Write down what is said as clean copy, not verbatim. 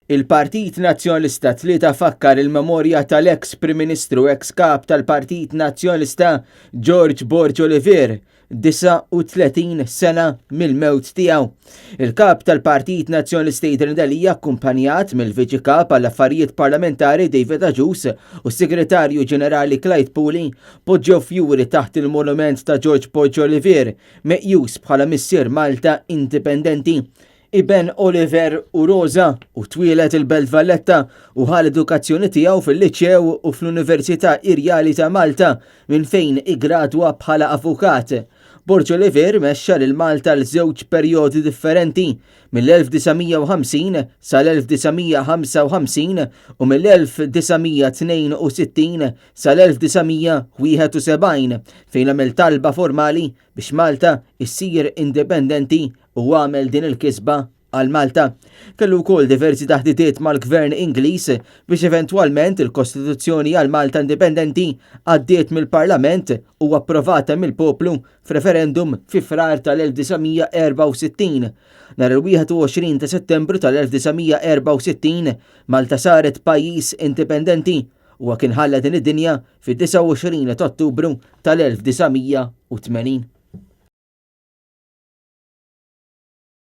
Il-Partit Nazzjonalista t-Tlieta fakkar il-memorja tal-eks Prim Ministru eks Kap tal-Partit Nazzjonalista George Borg Olivier, 39 sena mill-mewt tiegħu. Il-Kap tal-Partit Nazzjonalista Adrian Delia akkumpanjat mill-Viċi Kap għall-Affarijiet Parlamentari David Agius u s-Segretarju Ġenerali Clyde Puli poġġew fjuri taħt il-monument ta' George Borg Olivier meqjus bħala missier Malta indipendenti. Iben Oliver u Rosa u twieled il-Belt Valletta u ħa l-edukazzjoni tiegħu fil-Liċew u fl-Università Irjali ta' Malta minn fejn iggradwa bħala avukat. Borg Olivier mexxa lil Malta għal żewġ perjodi differenti, mill-1950 sal-1955 u mill-1962 sal-1971 fejn għamel talba formali biex Malta issir indipendenti u għamel din il-kisba għal Malta. Kellu wkoll diversi taħditiet mal-Gvern Ingliż biex eventwalment il-Kostituzzjoni għal Malta Indipendenti għaddiet mill-Parlament u approvata mill-poplu f'referendum fi Frar tal-1964. Nhar il-21 ta' Settembru tal-1964 Malta saret pajjiż indipendenti. Huwa kien ħalla din id-dinja fid-29 ta' Ottubru tal-1980.